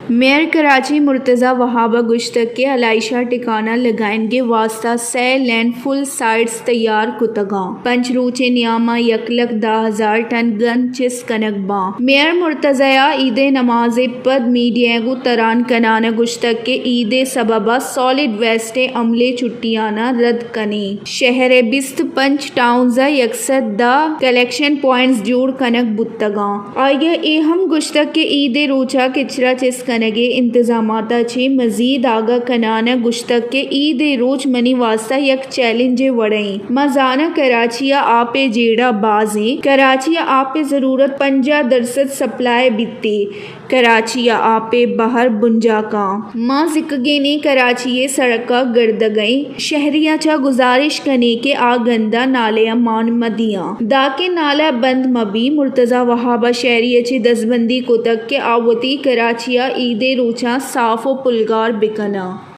میئر کراچی مرتضی وہاب ءَ گوشتگ کہ ہلائیشاں ٹکانہ لگائینگ ءِ واستہ سئے لینڈ فل سائٹس تیار کتگ اَنت۔ پنچ روچیں نیام ءَ یک لکھ دہ ہزار ٹن گند چست کنگ باں۔ میئر مرتضی ءَ عید ءِ نماز ءَ پد میڈیا ءَ گوں تران کنان ءَ گوشتگ کہ عید ءِ سبب ءَ سالڈ ویسٹ ءِ عملے چھٹیاناں رد کنیں۔ شہر ءِ بیست پنچ ٹاؤنز ءَ یک سد دہ کلیکشن پوائنٹس جوڑ کنگ بوتگ اَنت۔ آئی ءَ اے ہم گوشتگ کہ عید ءِ روچ ءَ کچرا چست کنگ ءِ انتظامات ءَ چہ مزید آگاہ کنان ءَ گوشتگ کہ عید ءِ روچ منی واستہ یک چیلنج ءِ وڑ ءَ اِنت۔ ما زاناں کراچی ءَ آپ ءِ جیڑہ باز اِنت۔ کراچی ءَ آپ ءِ ضرورت پنجاہ درسد سپلائی بیت ءُ کراچی ءَ آپ ءِ بہر بنجاہ کاں۔ ما زکگینیں کراچی ءِ سڑک ءَ گردگ ءَ ایں۔ شہری ءَ چہ گزارش کنیں کہ آ گند ءَ نالے ءَ مان مہ دیاں، دانکہ نالہ بند مہ بی۔ مرتضی وہاب ءَ شہری ءَ چہ دزبندی کتگ کہ آ وتی کراچی ءَ عید ءِ روچاں صاف ءُ پلگار بکناں۔